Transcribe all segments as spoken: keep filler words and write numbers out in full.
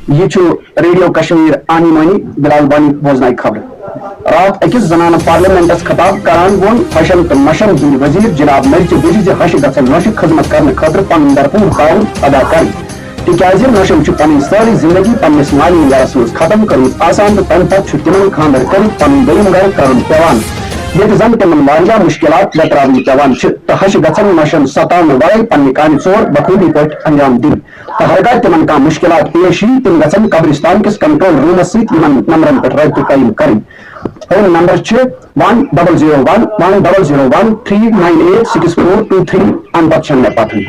یہِ چھُ ریڈیو کشمیر آنی مانی بلال بانی بوزنایہِ خبرٕ۔ راتھ أکِس زنانہٕ پارلیمنٹس خطاب کران ووٚن ہشن تہٕ مشن ہٕنٛدۍ وزیر جناب مرچہِ بجہِ زِ ہشہِ گژھن نۄشہِ خدمت کرنہٕ خٲطرٕ پنُن بھرپوٗر تعاوُن ادا کرٕنۍ، تِکیازِ نۄشن چھُ پنٕنۍ سٲرٕے زندگی پننِس مالی گرس منٛز ختم کٔرمٕژ آسان تہٕ تمہِ پتہٕ چھُ تِمن خانٛدر کٔرِتھ پنُن دوٚیُم گرٕ کرُن پٮ۪وان، ییٚتہِ زن تِمن واریاہ مشکلات ویتراونہِ پٮ۪وان چھِ تہٕ ہشہِ گژھن نۄشن ستاونہٕ ورٲے پننہِ کامہِ ژور بخوبی پٲٹھۍ انجام دِنۍ۔ تہٕ ہرگاہ تِمن کانٛہہ مُشکِلات پیش یِیہِ، تِم گژھن قبرستان کِس کنٹرول روٗمس سۭتۍ یِمن نمبرن پٮ۪ٹھ رٲبطہٕ قٲیِم کرٕنۍ۔ فون نمبر چھِ one double zero one one double zero one three nine eight six four two three. اَمہِ پتہٕ چھَنہٕ مےٚ پتہٕے۔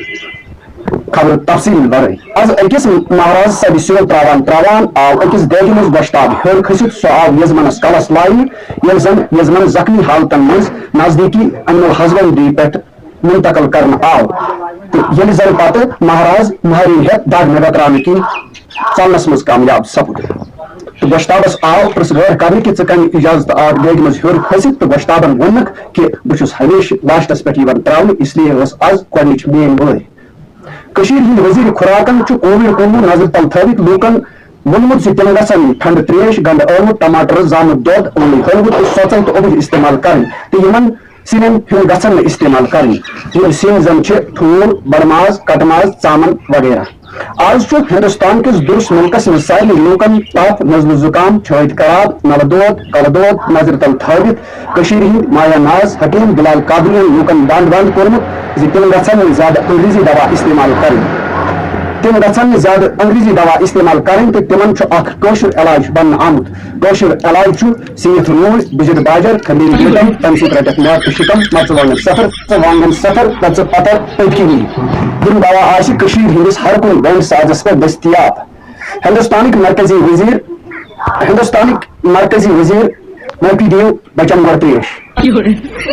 خبرٕ تفصیٖل ورٲے۔ از أکِس مہراز سبہِ سیُل تراوان تراوان آو أکِس دیگہِ منٛز گۄشتاب ہیوٚر کھٔسِتھ۔ سُہ آو یزمنس کلس لاینہٕ، ییٚلہِ زن یزمن زخمی حالتن منٛز نزدیٖکی انیمل ہسبنڈری پٮ۪ٹھ منتقل کرنہٕ آو۔ تہٕ ییٚلہِ زن پتہٕ مہراز مہرِنۍ ہٮ۪تھ دگ نٮ۪بر تراونہٕ کِنۍ ژلنس منٛز کامیاب سپُد۔ تہٕ گۄشتابس آو پرژھ گٲر کرنہٕ کہِ ژٕ کمہِ اجازتہٕ آکھ بیگہِ منٛز ہیوٚر کھٔسِتھ، تہٕ گۄشتابن ووٚننکھ کہِ بہٕ چھُس ہمیشہٕ لاسٹس پٮ۪ٹھ یِوان تراونہٕ، اس لیے ٲس از گۄڈٕنِچ میٲنۍ وٲرۍ۔ کٔشیٖرِ ہٕنٛدۍ وزیرِ خوراکن چھُ کووِڈ کُنوُہ نظرِ تل تھٲوِتھ لوٗکن ووٚنمُت زِ تِم گژھن ٹھنڈٕ تریش، گنڈٕ ٲلوٕ، ٹماٹر، زامُت دۄد، اوٗنۍ ہلوٕ تہٕ سۄژل تہٕ اوٚبُج استعمال کرٕنۍ تہٕ یِمن سِنٮ۪ن ہُنٛد گژھن نہٕ استعمال کرٕنۍ۔ یِم سِنۍ زن چھِ ٹھوٗل، بڑٕ ماز، کٹہٕ ماز، ژامن وغیرہ۔ از چھُ ہندوستان کِس دُرُس مُلکس منٛز سارنٕے لوٗکن تپھ، نزلہٕ زُکام، چھٲتۍ خراب، نلہٕ دود، کلہٕ دود نظرِ تل تھٲوِتھ کٔشیٖرِ ہٕنٛدۍ مایہ ناز حکیٖم بلال قادریَن لوٗکن ڈنڈ بنڈ کوٚرمُت زِ تِم گژھن نہٕ زیادٕ انگریزی دوا استعمال کرٕنۍ۔ تِم گژھن نہٕ زیادٕ انگریزی دوا استعمال کرٕنۍ تہٕ تِمن چھُ اکھ کٲشُر علاج بننہٕ آمُت۔ کٲشُر علاج چھُ سِوِتھ روٗدۍ، بٕجِر باجر، کھنڈیری بیٹن، تمہِ سۭتۍ رٹکھ میادٕ تہٕ شکم، مرژٕوانگن سفر، مرژٕوانگن سفر، پژٕ پتر، پٔتۍ کِنی۔ یِم دوا آسہِ کٔشیٖرِ ہٕنٛدِس ہر کُنہِ وینڈ سازس پٮ۪ٹھ دٔستیاب۔ ہندوستانٕکۍ مرکزی وزیر، ہندوستانٕکۍ مرکزی وزیر مودی دیو بچن گۄڈٕ پیش۔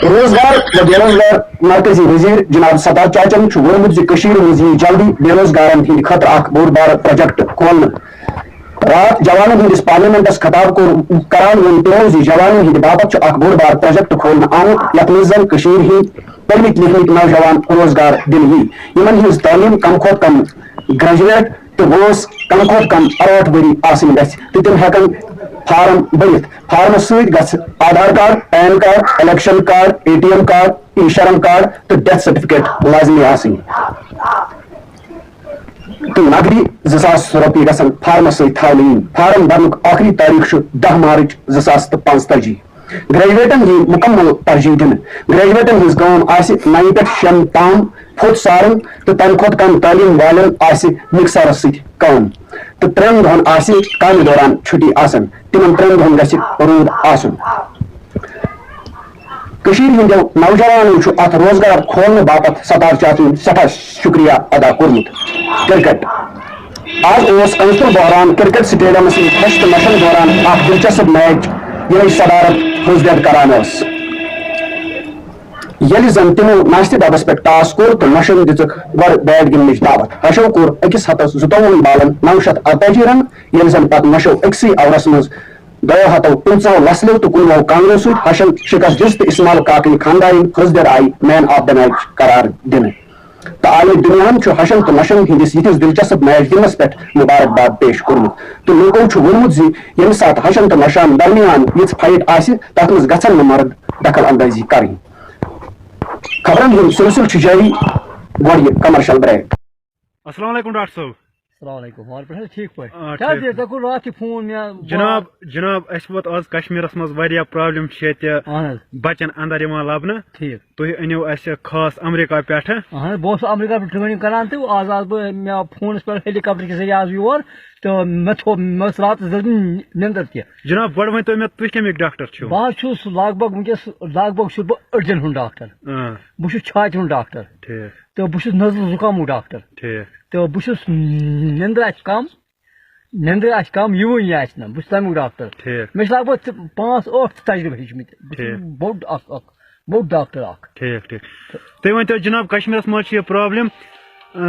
روزگار و بے روزگار مرکزی وزیر جناب ستار چاچن چھُ ووٚنمُت زِ کٔشیٖرِ منٛز یِیہِ جلدی بے روزگارن ہٕنٛدِ خٲطرٕ اکھ بوٚڑ بارٕ پروجیکٹ کھولنہٕ۔ راتھ جوانن ہٕنٛدِس پارلیمنٹس خطاب کوٚر کران ووٚن تِمو زِ جوانن ہٕنٛدِ باپتھ چھُ اکھ بوٚڑ بار پروجیکٹ کھولنہٕ آمُت، یتھ منٛز زن کٔشیٖرِ ہٕنٛدۍ پٔرمٕتۍ لیکھمٕتۍ نوجوان روزگار دِنہٕ یِیہِ، یِمن ہٕنٛز تعلیٖم کم کھۄتہٕ کم گریجویٹ تہٕ وٲنٛس کم کھۄتہٕ کم ٲٹھ ؤری آسٕنۍ گژھِ تہٕ تِم ہٮ۪کن فارم بٔرِتھ۔ فارمس سۭتۍ گژھِ Aadhaar card, pan card, election card, A T M card, E Shram card تہٕ ڈیتھ سرٹیفکیٹ لازمی آسٕنۍ۔ تہٕ نقدی زٕ ساس رۄپیہِ گژھن فارمس سۭتۍ تھاونہٕ یِنۍ۔ فارم بھرنُک ٲخری تٲریخ چھُ دَہ مارچ زٕ ساس تہٕ پانٛژتٲجی۔ گریجویٹن یِیہِ مُکمل ترجیح دِنہٕ۔ گریجویٹن ہٕنٛز کٲم آسہِ نَیہِ پٮ۪ٹھ شیٚن تام پھوٚت سارُن تہٕ تَمہِ کھۄتہٕ کم تعلیٖم والٮ۪ن آسہِ مکسرس سۭتۍ کٲم تہٕ ترٛٮ۪ن دۄہن آسہِ کامہِ دوران چھُٹی آسان۔ تِمن ترٛٮ۪ن دۄہن گژھِ روٗد آسُن۔ کٔشیٖرِ ہٕنٛدیو نوجوانو چھُ اتھ روزگار کھولنہٕ باپتھ ستار چاچُن سٮ۪ٹھاہ شُکریہ ادا کوٚرمُت۔ کرکٹ۔ آز اوس کنزپور بحران کرکٹ سٹیڈیمس منٛز ہشہِ تہٕ نشن دوران اکھ دلچسپ میچ، ییٚمِچ صدارت حُسدیٹ کران ٲس۔ ییٚلہِ زن تِمو ناشتہٕ ڈبس پٮ۪ٹھ ٹاس کوٚر تہٕ نشن دِژٕکھ گۄڈٕ بیٹ گِنٛدنٕچ دعوت۔ ہشو کوٚر أکِس ہتس زٕتووُہن بالن نو شیٚتھ ارتٲجی رن، ییٚلہِ زن پتہٕ نشو أکسٕے اورس منٛز دۄیو ہتو پٕنٛژٕہو لسلو تہٕ کُنوُہو کانگرو سۭتۍ ہشن شکست دِژ تہٕ اسماعیل کاکٕنۍ خاندارٕنۍ حُسدیٹ آیہِ مین آف دی میچ قرار دِنہٕ۔ تہٕ عالمِ دُنیاہن چھُ ہشن تہٕ نشن ہٕنٛدِس یِتھِس دلچسپ میچ گِنٛدنس پٮ۪ٹھ مبارک باد پیش کوٚرمُت تہٕ لوٗکو چھُ ووٚنمُت زِ ییٚمہِ ساتہٕ ہشن تہٕ نشن درمیان یِژھ فایٹ آسہِ، تتھ منٛز گژھن نہٕ مرد دخل اندٲزی کرٕنۍ۔ خبرن ہُنٛد سلسلہٕ چھُ جٲری، گۄڈٕ یہِ کمرشل بریک۔ السلام علیکم ڈاکٹر صٲب۔ السلام علیکم، وعلیکم السلام، ٹھیٖک پٲٹھۍ؟ آ، کیٛاہ ٹھیٖک۔ دٔلیٖل؟ ژےٚ کوٚر راتھ یہِ فون مےٚ؟ جناب، جناب، اَسہِ ووت آز کشمیٖرس منٛز واریاہ پرابلم چھِ ییٚتہِ اہن حظ۔ بچن اندر یِوان لبنہٕ۔ ٹھیٖک۔ تُہۍ أنِو اَسہِ خاص امریکہ پٮ۪ٹھٕ۔ اہن حظ، بہٕ اوسُس امریکہ پٮ۪ٹھ ٹریننگ کران تہٕ آز آس بہٕ، مےٚ آو فونس پٮ۪ٹھ ہیلی کاپٹر کہِ ذٔریعہٕ آز یور تہٕ مےٚ تھوٚو، مےٚ ٲس راتس دٔزمٕژ نیٚندٕر تہِ۔ جناب، گۄڈٕ ؤنۍ تو مےٚ، تُہۍ کَمِکۍ ڈاکٹر چھِو؟ بہٕ حظ چھُس لگ بگ وٕنکیٚس، لگ بگ چھُس بہٕ أڈجن ہُنٛد ڈاکٹر۔ آ۔ بہٕ چھُس چھاتہِ ہُنٛد ڈاکٹر۔ ٹھیٖک۔ تہٕ بہٕ چھُس نزلہٕ زُکامُک ڈاکٹر۔ ٹھیٖک۔ تہٕ بہٕ چھُس نیٚنٛدٕر آسہِ کم، نیٚنٛدٕر آسہِ کم، یِوٲنی آسہِ نہٕ، بہٕ چھُس تَمیُک ڈاکٹر۔ ٹھیٖک۔ مےٚ چھِ لگ بگ تہٕ پانٛژھ ٲٹھ تجرُبہٕ ہیٚچھمٕتۍ۔ بہٕ چھُس ٹھیٖک۔ بوٚڑ اکھ، اکھ بوٚڑ ڈاکٹر اکھ۔ ٹھیٖک، ٹھیٖک۔ تُہۍ ؤنۍ تو جناب، کشمیٖرس منٛز چھِ یہِ پرابلم، آ،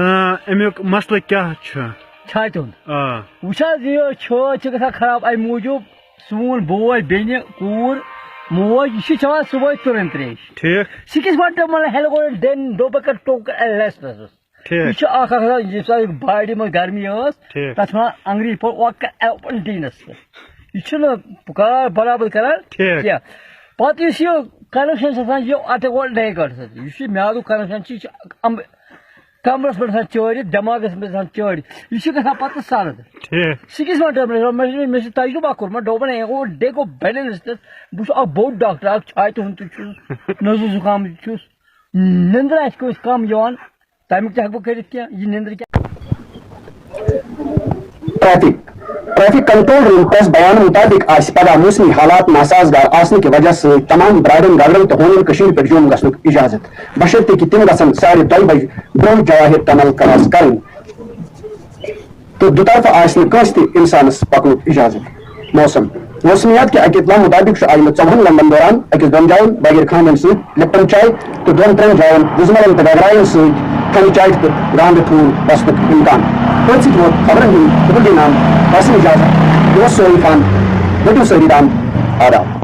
اَمیُک مسلہٕ کیٛاہ چھُ؟ چھاتہِ ہُنٛد۔ آ۔ وٕچھ حظ، یہِ چھٲتۍ چھِ گژھان خراب اَمہِ موٗجوٗب، سون بوے، بیٚنہِ، کوٗر، موج، یہِ چھِ چٮ۪وان صُبحٲے تُرٕن ترٛیش۔ ٹھیٖک۔ سُہ کِس وَنہِ تِمن ہٮ۪لہِ گۄڈٕ ڈٮ۪ن ڈوٚبہٕ کَر ٹوٚک کَر اٮ۪لٮ۪سٹرٛسَس۔ ٹھیٖک۔ یہِ چھُ اکھ اکھ آسان، ییٚمہِ ساتہٕ باڈی منٛز گرمی ٲس، ٹھیٖک۔ تَتھ چھِ وَنان انگریٖزی پٲٹھۍ اوکا ایلپنٹینس۔ یہِ چھُنہٕ پُکار برابر کران ٹھیٖک۔ کینٛہہ۔ پتہٕ یُس یہِ کنکشن چھُ آسان، یہِ اَتھ گوٚو ڈے گٲڈ سۭتۍ۔ یُس یہِ میادُک کنکشن چھُ، یہِ چھُ اَمبہٕ کمرس پٮ۪ٹھ آسان چٲرِتھ، دٮ۪ماغس پٮ۪ٹھ آسان چٲرِتھ۔ یہِ چھُ گژھان پتہٕ سرد۔ ٹھیٖک۔ سِکِس منٛز ٹرمریشن، مےٚ چھُ، مےٚ چھُ تجربہ کوٚرمُت، دوٚپُن، ہے، گوٚو ڈے گوٚو بیلنس تہٕ بہٕ چھُس اکھ بوٚڑ ڈاکٹر، اکھ چھاتہِ ہُنٛد تہِ چھُس، نزُل زُکام تہِ چھُس، نندرِ آسہِ کٲنٛسہِ کم یِوان، تمیُک تہِ ہٮ۪کہٕ بہٕ کٔرِتھ کینٛہہ، یہِ نندرِ کیٛاہ؟ Traffic. Traffic control room press بیان مطابق آسہِ پگاہ موسمی حالات ناسازگار آسنہٕ کہِ وجہ سۭتۍ تمام براڈن، گاڑٮ۪ن تہٕ ہونٮ۪ن کٔشیٖرِ پٮ۪ٹھ جوٚم گژھنُک اجازت، بشرطیکہِ تِم گژھن ساڑِ دۄیہِ بجہِ برونٛہہ جواہر ٹنل کراس کرٕنۍ تہٕ دُطرفہٕ آسہِ نہٕ کٲنٛسہِ تہِ انسانس پکنُک اجازت۔ موسم۔ موسمیات کہِ اکہِ اطلاع مطابق چھُ آیندٕ ژۄوُہن گھنٹن دوران أکِس دۄن جاین بغیر خانٛدن سۭتۍ لپٹن چاے تہٕ دۄن ترٛٮ۪ن جاین وُزملن تہٕ گگراین سۭتۍ تھنہٕ چاے تہٕ گانٛدٕ ٹھوٗل وسنُک امکان۔ أتھۍ سۭتۍ ووت خبرن ہُنٛد تُکُل دِنہٕ آمُت۔ بس اجازت۔ بہٕ اوسُس سٲری خان۔ رٔٹِو سٲری دم۔ آداب۔